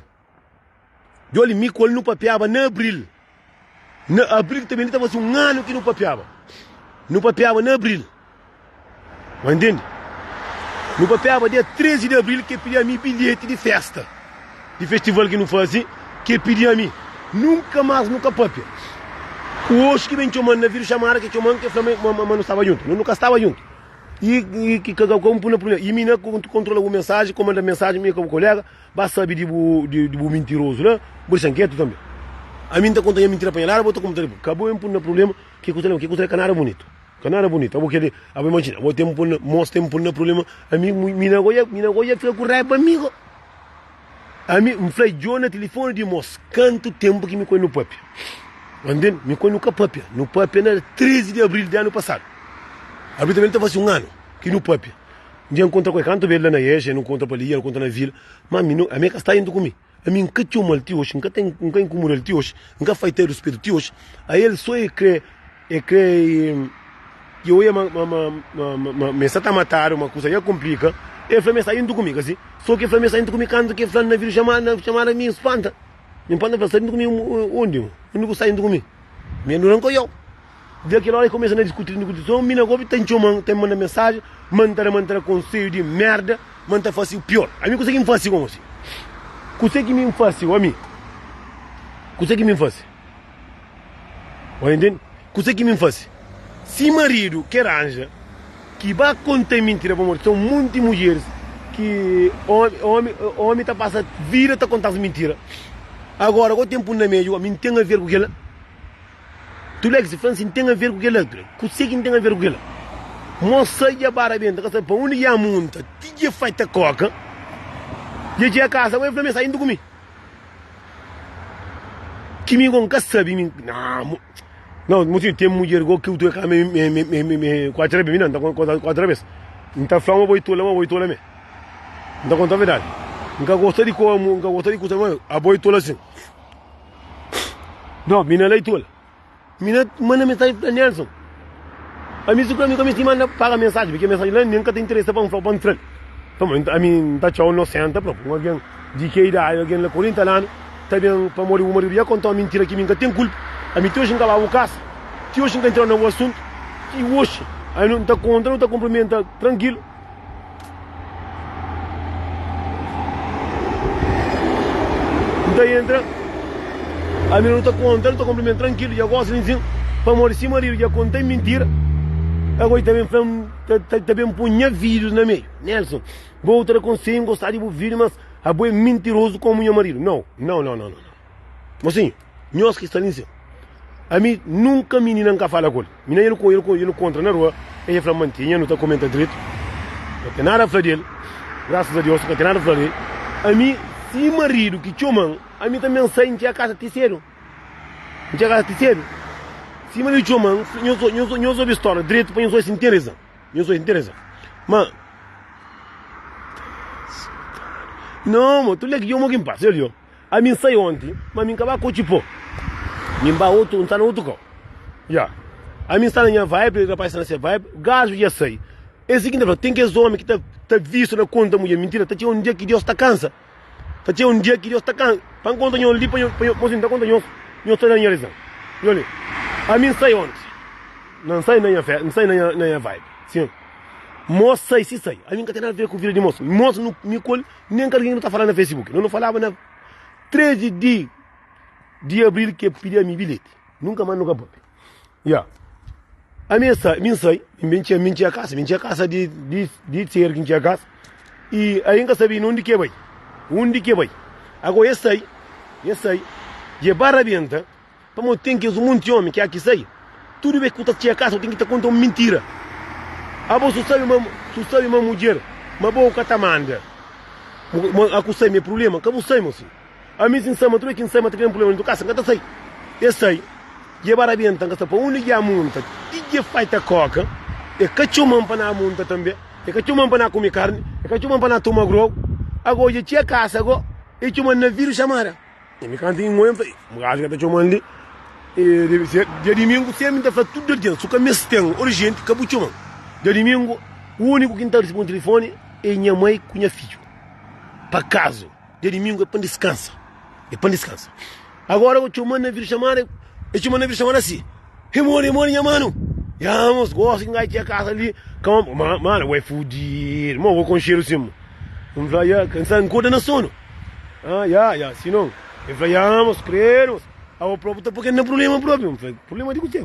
Djobi mi ku el nu papiaba na abril. Na abril também li ta fasi un anu ki nu papiaba. Nu papiaba na abril. Ma ntende? Nu papiaba dia 13 di abril ke pidi ami bilheti di festa, di festival ki nu fasi, ke pidi ami. Nunka mas nu ka papia. Ku oxi ki ben txoman na vídeo chamada ke txoman ke fla ma ma nu staba djuntu. Nu ka staba djuntu. I i ki ka ka un puna puna. I mi na kontrola bu mensaji, ko manda mensaji mi ka bu kolega, ba sabi di bu di bu mintirozu la, bu dixan ketu tanbe. Ami nta konta nha mintira pa nha ladu, bo ta konta di bu. Ka bo en puna problema, ke kusa ke kusa ka nada bunitu. Ka nada bunitu. Abo keli, abo imajina, abo tem pun, mos tem pun na problema, ami mi na goia, mi na goia fika ku raiba amigo. Ami n fla djo na telefoni di mos kantu tempu ki mi ku el nu papia. Ntende? Mi ku el nu ka papia. Nu papia na 13 di abril di anu pasadu. Abril tambi ta fasi un anu ki nu papia. Dja N kontra ku el kantu bes la na Eja, nu kontra pa li, el kontra na vila. Ma mi, ami ka sta indu ku mi. Ami N ka txoma-l ti oxi, N ka ten, N ka inkomoda-l ti oxi, N ka faita-l ruspetu ti oxi. A el so e kre, e kre e oia ma, ma, ma, ma, ma, ma e sa ta matadu, ma kusa ya konplika. E fla ma e sta indu ku mi, ka si? So ki e fla ma e sta indu ku mi kantu ki e fla-m na vídiu xamada, na xamada mi N spanta. Mi N spanta, N fla, sta indu ku mi undi? Undi ku sta indu ku mi? Mi N dura N ka oiau. Di kel ora e kumesa na diskuti, diskuti so mi na gobi ta txoman, ta manda mensaji, ma N ta da, ma N ta da konselhu di merda, ma N ta fasi u pior. Ami kuse ki N fasi gosi? Kuse ki mi N fasi o ami? Kuse ki mi N fasi? Bo intende? Kuse ki mi N fasi? Si maridu ke ranja ki ba konta mintira pamodi ten monti mudjeris ki omi, omi, omi ta pasa vida ta konta-s mintira. Agora go ten pun na meiu, ami N ten aver ku kila? Tulex fla-m si N ten aver ku kel-la. Kuse ki N ten aver ku kel-la? Mos sai dja bara benta, ka sabe pa undi dja munta, ti dja fai ta koka. Dja txiga kasa, el fla-m, Sai indu ku mi. Ki mi go N ka sabe mi na No, mosinhu ten mudjer go ki utu e ka me me me me me me kuatru bes mi na N ta konta kuatru bes N ta fla ma bo i tola ma bo i tola me N ta konta verdadi N ka gosta di koa N ka gosta di kusa ma abo i tola sin No, mi na la i tola. Mi na manda mensaji fla Nelson. Ami si ku ami ka misti manda paga mensaji, porque mensaji la nen ka ta interesa pa N fla pa N tral. Pamodi ami N ta txau nosenta propi. Un algen di ke idadi, algen la 40 anu, ta ben pamodi bu maridu ya kontau mintira ki mi N ka ten kulpa. Ami ti oxi N ka ba bu kasa, ti oxi N ka entrau na bu asuntu, ti oxi ami N ta kontra, nu ta kunprimenta trankilu. N ta entra, ami nu ta konta, nu ta konplimenta trankilu. Dja gosi li sin, pamodi si maridu dja konta-m mintira, ago i ta ben fla-m, ta ben poi nha vidus na meiu. Nelson, bo ta da konselhu, N gosta di bu vidu, mas abo é mintirozu komu nha maridu. Nau, nau, nau, nau, nau. Mosinhu, nhos ki sta li nsin, ami nunka minina N ka fala ku el. Minina el el kontra na rua, el fla mantinha, nu ta komenta dretu, ka ten nada fla di el, grasas a Deus ka ten nada fla di el. Ami, si maridu ki txoman, ami tanbe N sai N txega kasa ti sedu, N txega kasa ti sedu. Si maridu txoman, nhos obi stória dretu pa nhos obi si N ten rezon, nhos obi si N ten rezon. Ma, no, mo, tudu ki ki N pasa, el yo. Ami N sai onti, ma mi N ka ba kotxi po. Mi N ba otu, N sta na otu kau. Ya. Ami N sta na nha vibe, rapaz sta na se vibe, gaju dja sai. É si ki N ta fla, ten kes omi ki ta ta vistu na konta mudjer mintira, ta txega un dia ki Deus ta kansa. Ta txega un dia ki Deus ta kansa. Pa N konta nho li, pa nho, pa nho, mosi N ta konta nhos, nhos ta da nha rezan. Nho li, ami N sai onti, na N sai na nha fe, N sai na nha, na nha vibe. Sin. Mos sai, si sai. Ami N ka ten nada a ver ku vida di mos. Mos nu, mi ku el. Nen ka algen nu ta fala na Facebook. No nu falaba na 13 di di abril ke pidi ami bilhete. Nunka mas nu ka papia. Ya. Ami e sai, mi sai, mi ben txia, mi txia kasa, mi txia kasa di di di ser ki txia kasa. I aí nka sabi undi ke bai. Undi ke bai. Agora e sai, e sai. Dje ba rabenta. Pamodi ten kes un monti omi ki a ki sai, tudu bes ki bu ta txega kasa bu ten ki ta konta un mintira. Abo su sabi ma su sabi ma mudjer ma bo ka ta manda. Ma a ku sai ma e prublema ka bu sai mosi. Ami si N sai ma tudu bes ki N sai ma ta kria un prublema dentu kasa N ka ta sai. E sai dje ba rabenta N ka sa pa undi dje amunta ti dje faita koka e ka txoman pa na amunta tanbe e ka txoman pa na kume karni e ka txoman pa na toma grogu. Ago dje txega kasa ago e txoman na vidu xamada. E mi kantu in oi, N fla, un gaju ka ta txoman li. E debe ser dia dimingu, senpri N ta fla tudu algen, su ka meste ten urjenti, ka bu txoman. Dia dimingu, uniku ki N ta resebe un tilifoni é nha mai ku nha fidju. Pa kazu, dia dimingu é pa N diskansa, é pa N diskansa. Agora bu txoman na vídeo chamada, e txoman na vídeo chamada si, E mori, e mori nha manu. Ya, mos, gosi ki N gai txia kasa li, kama, ma, manu, bo é fudidu, mo, bo konxedu sin, mo. N fla, ya, N sta nkoda na sonu. Ah, ya, ya, si non. El fla, ya, mos, kredu, mos. Abo propi ta poi kel na problema propi. N fla, problema di kuzê?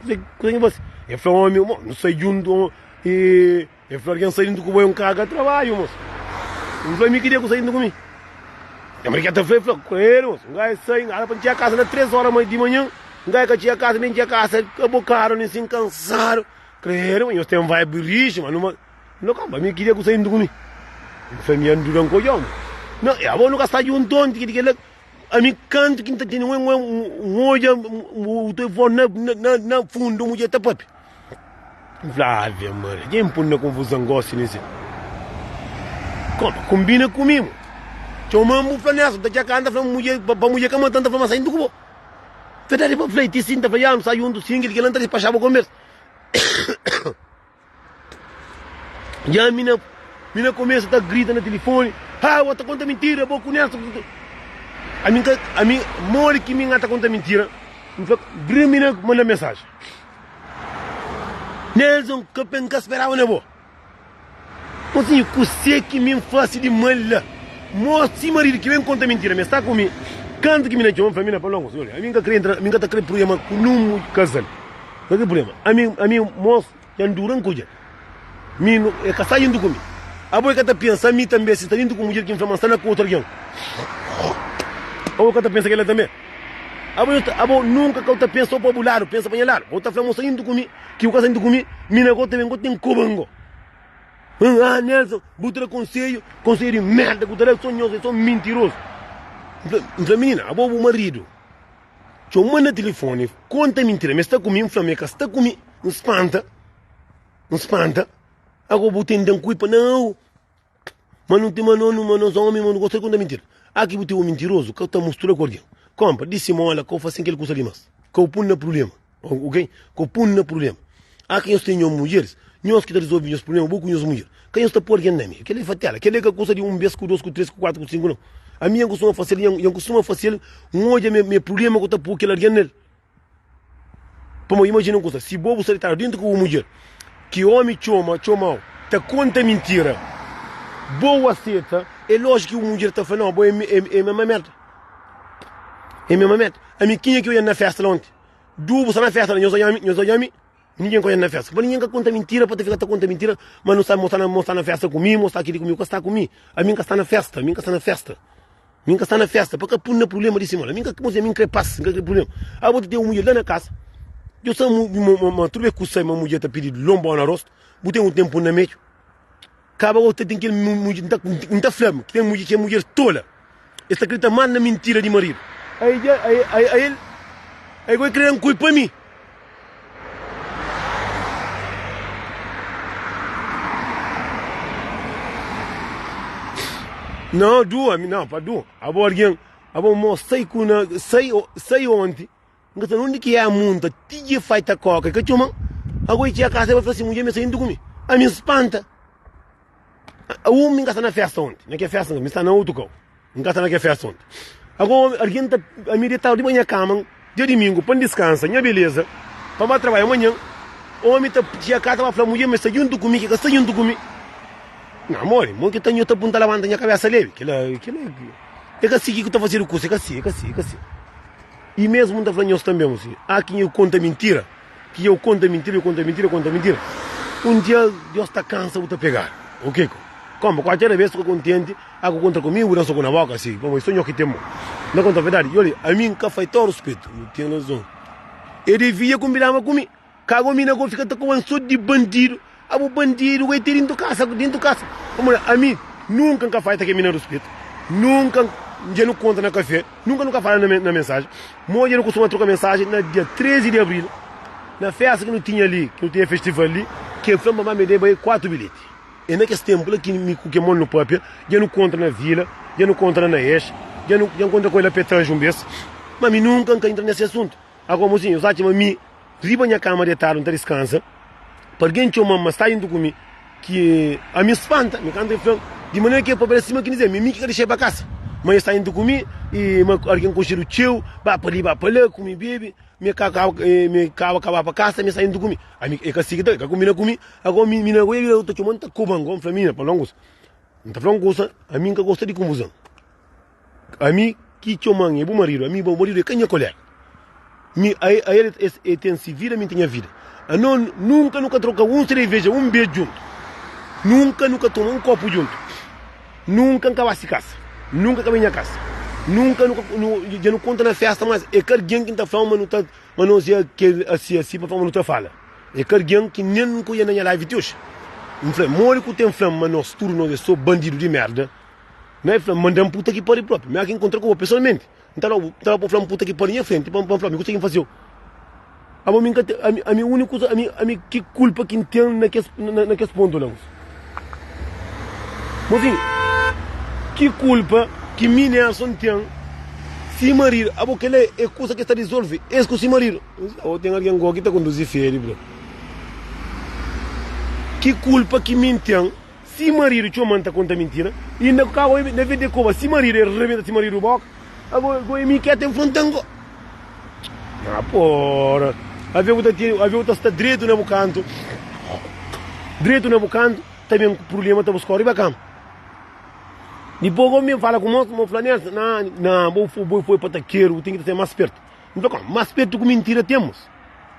Kuzê, kuzê ki fasi? El fla, omi, mo, nu sai djuntu, e el fla, algen sai djuntu ku bo é un kaga trabadju, mos. N fla, mi ki dia ku sai djuntu ku mi? Nha mãe ka ta fla, el fla, kredu, mos, N gai sai, N ala pa N txega kasa na 3 ora di manhan, N gai ka txega kasa, nen txega kasa abokadu, nen sin kansadu. Kredu, nhos ten vibe rixu, ma numa. No ka, mi ki dia ku sai juntu ku mi. N fla, mi anduda N kodja omi. No, e abo no ka sta juntu onti ki di kila. Ami kantu ki N ta tene un un odja u telefoni na na na fundu mudjer ta papia. N fla, ave Maria, dja N pun na konfuzon gosi nisi. Koma, kombina ku mi mo. Txoma-m bu fla Nelson, ta txeka N ta fla mudjer pa mudjer ka mata N ta fla ma sai juntu ku bo. Verdadi pa fla, i ti si N ta fla, ya nu sta juntu sin, kel kila N ta dispaxa bo konbersa. Dja mi na mi na kumesa ta grita na tilifoni, Ha, bo ta konta mintira, bo ku Nelson. Ami ka, ami modi ki mi ta konta mintira? N fla, bri mi na manda mensajen. Nelson, ka pe, N ka speraba na bo. Mosinhu, kuse ki mi N fasi di mal la? Mos, si maridu ki ben konta mintira, mi sta ku mi. Kantu ki mi na txoma, N fla, mi na fla, longo, senhor, ami N ka kre entra, mi N ka ta kre prublema ku nun kazal. N ka kre prublema. Ami, ami, mos, Dja N dura N ku dja Mi no e ka sta juntu ku mi Abo e ka ta pensa mi tanbe Si sta juntu ku mudjer ki N fla ma N sta na ku otu algen Abo e ka ta pensa kela tanbe Abo e abo nunka ka bu ta pensa so pa bu ladu Pensa pa nha ladu Bo ta fla ma bu sta juntu ku mi Ki bu ka sta juntu ku mi Mi na go tanbe N go ten koba N go Ah Nelson bu ta da konsedju Konsedju di merda ku ta da So nhos e so mintirozu N fla minina abo bu maridu. Txoma-m na tilifoni, konta mintira, ma el sta ku mi, N fla ma el ka sta ku mi, N spanta, N spanta. Ago bu ten dan kulpa? Nau. Ma nu ten, ma no, ma nos omi, ma nu gosta di konta mintira. A ki bu ten un mintirozu ka ta mustura ku algen. Konpa, di simola, ka bu fase kel kusa li mas. Ka bu pun na prublema. Ok? Ka bu pun na prublema. A ki nhos ten nhos mudjeris, nhos ki ta rizolve nhos prublema, bo ku nhos mudjer. Ka nhos ta poi algen na meiu. Kel-li é fatela. Kel-li é ka kusa di un bes, ku dos, ku tres, ku kuatru, ku sinku, nau. Ami N kustuma fasel, N kustuma fasel, N odja ma é prublema ku ta poi kel algen nel. Pamodi imajina un kusa, si bo bu sta ditadu dentu ku bu mudjer, ki omi txoma, txomau, ta konta mintira, bo aseta, é lójiku ki bu mudjer ta fla, nau, bo é é mema merda. É mema merda. Ami kenha ki odja-m na festa la onti? Du bu sta na festa la, nhos odja-m, nhos odja-m? Ningen ka odja-m na festa. Pa ningen ka konta mintira, pa ta fika ta konta mintira, ma nu sabe mo sta na, mo sta na festa ku mi, mo sta kili ku mi, bu ka sta ku mi. Ami N ka sta na festa, ami N ka sta na festa. Mi N ka sta na festa pa ka pun na prublema di simona. Mi N ka kre, mi N kre pas, N ka kre prublema. Abo ta ten un mudjer la na kasa, Deus sabe ma ma tudu bes ku sai ma mudjer ta pidi lonbau na rostu, bu ten un tenpu na meju. Kaba bo ta ten kel mudjer, N ta fla ki ten mudjer ki é mudjer tola, es ta kridita mas na mintira di maridu. Ai dja, ai ai ai el, ai go el kre da-m kulpa mi. Não, du, ami não, pa du. Abo alguém, abo mo sai ku na sai sai onti. Nka sabe undi ki é munta, ti dje fai ta koka, ka txoma. Ago i txia kasa e fla si mudjer mi sai ku mi. Ami spanta. Um mi nka sta na festa onti, na ke festa mi sta na outro kau. N ka sta na ke festa onti. Agora, algen ta ami detadu riba nha kama dia dimingu pa N diskansa nha beleza pa N ba trabadja manhan. Omi ta txia kasa pa fla mudjer ma el sta djuntu ku mi, ki ka sta djuntu ku mi. Nha amor, mo ki ta nho ta punta labanta nha kabesa lebi. Kila, kila é ka si ki ta fazedu kusa, é ka si, é ka si, é ka si. I mesmu N ta fla nhos tanbe, si há ki nho konta mintira, ki eu konta mintira, eu konta mintira, eu konta mintira, un dia Deus ta kansa bu ta pegadu. Ok? Koma, kualker bes fika kontenti, a ku kontra ku mi, bu da soku na boka, si, pamodi so nho ki ten mo. N ta konta verdadi, i oli, ami N ka fai to ruspetu, bu ten razon. E devia kumbinaba ku mi, kago mi na go fika ta koba-m so di bandidu, abo bandidu go e te dintu kasa, dintu kasa. Pamodi ami nunka N ka fai ta ke mi na ruspetu, nunka N dja nu konta na kafe, nunka nu ka fala na mensaji. Mo dja nu kustuma troka mensaji na dia 13 di abril, na festa ki nu tinha li, ki nu tinha festival li, ki el fla-m pa ma mi deba el 4 bilheti. É na kes ténpu la ki mi ku kel mon nu pâpia, dja nu kontra na vila, dja nu kontra na Ex, dja nu dja N kontra ku el la Petrange un bês. Má mi nunka N ka entra nese asuntu. Agora, mosinhu, nhos atxa ma mi riba nha kama detadu N ta diskansa pa algen txoma-m ma sta djuntu ku mi ki ami N spanta? Mi kantu el fla-m di manera ki el pâpia la sima ki N dize-l mi, mi ki ka dexa-l pa kasa, ma el sta djuntu ku mi i ma algen konxedu txeu, ba pa li ba pa la, kume bebe. Mi ka kaba mi kaba kaba pa kasa mi sai ku mi ami e ka sigi ta ka kumbina ku mi ago mi mi na goia bira ta txoma ta koban go fla mina pa fla un kusa n ta fla un kusa ami n ka gosta di konfuzon ami ki txoman e bu maridu ami bu maridu e ka nha kolega mi a a el e ten si vida mi ten nha vida ano nunka nu ka troka un sereveja un bes djuntu nunka nu ka toma un kopu djuntu. Nunka N ka ba si kasa, nunka ka ben nha kasa, nunka nu ka nu dja nu konta na festa mas é ka algen ki N ta fla ma nu ta ma nos é kel asi asi pa fla ma nu ta fala é ka algen ki nen N ka odja na nha live ti oxi N fla modi ku ten fla-m ma nos tudu nos é so bandidu di merda ma el fla manda-m puta ki pari propi mi a ki N kontra ku bo pesoalmenti N ta dau N ta dau pa bu fla-m puta ki pari nha frenti pa N fla mi kusa ki N faze-u Abo mi nka ten, ami, ami úniku kuza, ami, ami ki kulpa ki N ten na kes, na, na kes pontu la, mosi? Mosinhu, ki kulpa ki mi, Nelson, ten si maridu? Abo kel-la é kuza ki es ta dizolve, es ku si maridu. Abo ten algen go ki ta konduzi feri, bro. Ki kulpa ki mi N ten si maridu txoma-m ta konta mintira? Inda ku ka na vez de koba si maridu, el rebenta si maridu boka. Abo go é mi ki ta enfronta-m go. Ah, porra. Avê bu ta tene, avê bu ta sta dretu na bu kantu. Dretu na bu kantu, ta ben ku problema ta buskau riba kama. Dipôs go mi fala ku mos, mo fla Nelson, na, na, bo foi, bo foi patakeru, bu ten ki ta ser más spertu. N fla kom, más spertu ku mintira ten mos.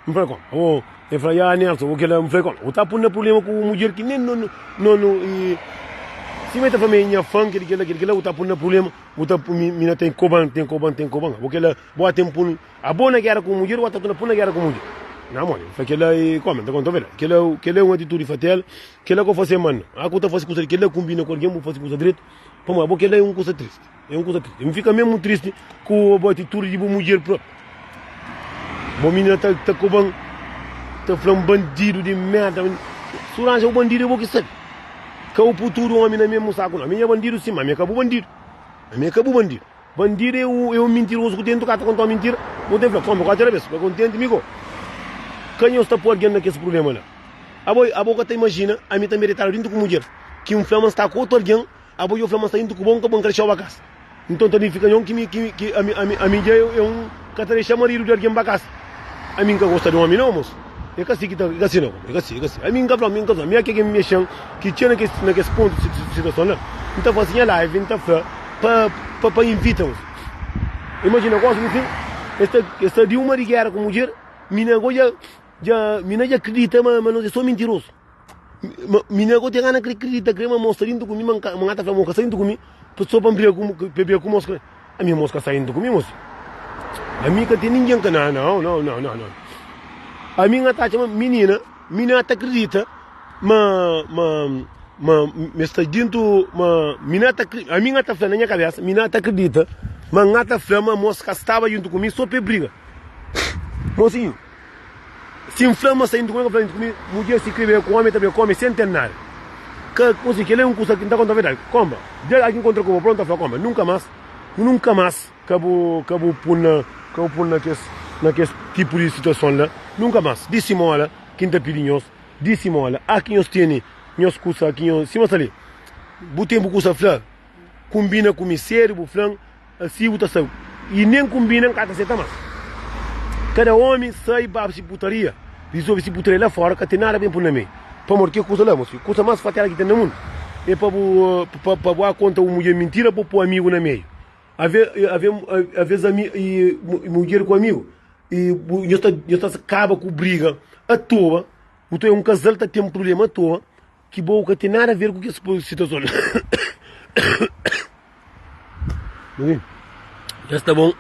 N fla kom, oh, el fla, ya Nelson, bo kela, N fla kom, bu ta pun na problema ku mudjer ki nen no, no, no, i, sima el ta fla ma é nha fã, kel kela, kel kela, bu ta pun na problema, bu ta pun, mi, mi na ten koban, ten koban, ten koban, bo kela. Bo a ten pun abo na gera ku mudjer, bo ta torna pun na gera ku mudjer. Na modi, fla kela e kome, nta konta verdadi. Kela, kela é un atitudi fatel, kela ko fase mal nau. A ku ta fase kusa di kela kumbina ku algin, bu fase kusa dretu, pamodi abo kela é un kusa tristi, é un kusa tristi. N fika mesmu tristi ku bo atitudi di bu mudjer propi. Bo minina ta ta koba-m, ta fla-m bandidu di merda. Su ranja bu bandidu é bo ki sabe. Ka bu pui tudu omi na mesmu saku nau. Ami nha bandidu sim, ma ami é ka bu bandidu. Ami é ka bu bandidu. Bandidu é un é un mintirozu ku tentu ka ta konta un mintira. Bo ten fla, Koma, ku atera bes, ka kontenti mi go. Ka nhos ta pui algen na kes prublema la. Abo abo ka ta imajina, ami tanbe detadu dintu ku mudjer ki N fla ma N sta ku otu algen, abo dja fla ma N sta dintu ku bo, N ka bo N ka dexau ba kasa. Nton ta nifika nhon ki mi ki ki ami ami ami dja é un ka ta dexa maridu di algen ba kasa. Ami N ka gosta di omi nau, mos. É ka si ki ta é ka si nau, é ka si é ka si. Ami N ka fla mi N ka fla mi é ke ke mi mexen ki txeu na kes na kes pontu si situason la. N ta fasi nha live N ta fla pa pa pa invita mos. Imajina gosi ku sin es ta es ta di uma di gera ku mudjer mi na go dja dja mi na dja kridita ma ma nos é so mintirosu. Mi na go ten gana kre kridita kre ma mos sta dintu ku mi ma nka ma ta fla mo ka sta dintu ku mi so pa nbriga ku pa briga ku mos kre ami mos ka sta dintu ku mi mos ami ka ten ningen ka na nau nau nau nau nau ami nga ta atxa ma minina mina ta kridita ma ma ma me sta dintu ma mina ta ami nga ta fla na nha kabesa mina ta kridita ma nga ta fla ma mos ka staba juntu ku mi so pa briga mosinhu. Si N fla ma sta intu ku mi, ka fla intu ku mi, mudjer si kre briga ku omi, ta briga ku omi sen ten nada. Ka konsi, kel-la é un kusa ki N ta konta verdadi. Konba, dia ki N kontra ku bo, prontu ta fla, konba, nunka mas, nunka mas ka bu, ka bu pun na, ka bu pun na kes, na kes tipu di situason la, nunka mas. Di simola ki N ta pidi nhos, di simola, a ki nhos tene nhos kusa, ki nhos, sima sta li, bu ten bu kusa fla, kunbina ku mi sedu, bu fla-m, Asi bu ta sabe. I nen kunbina N ka ta seta mas. Kada omi sai ba si putaria, risolve si putaria la fora, ka ten nada pa N pui na mei. Pamodi ke kusa la, mos, kusa mas fatela ki ten na mundu e pa bu pa pa bu konta un mudjer mintira pa bu pui amigu na meiu. Ave ave aves ami i mudjer ku amigu i bu nhos ta nhos ta kaba ku briga atoa, bu ta oia un kazal ta ten prublema atoa ki bo ka ten nada a ver ku kes situason la. Já sta bom.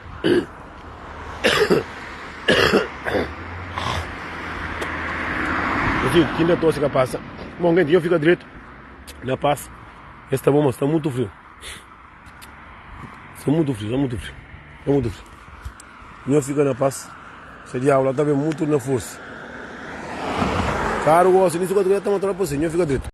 Assim, quinta tosse que passa. Bom, gente, eu fico direito. Na paz. Está bom, mas está muito frio. Está muito frio, está muito frio. Está muito frio. Eu fico na paz. Se diabo lá tá bem muito na força. Caro gosto, nisso que eu tô tomando para você. Eu fico direito.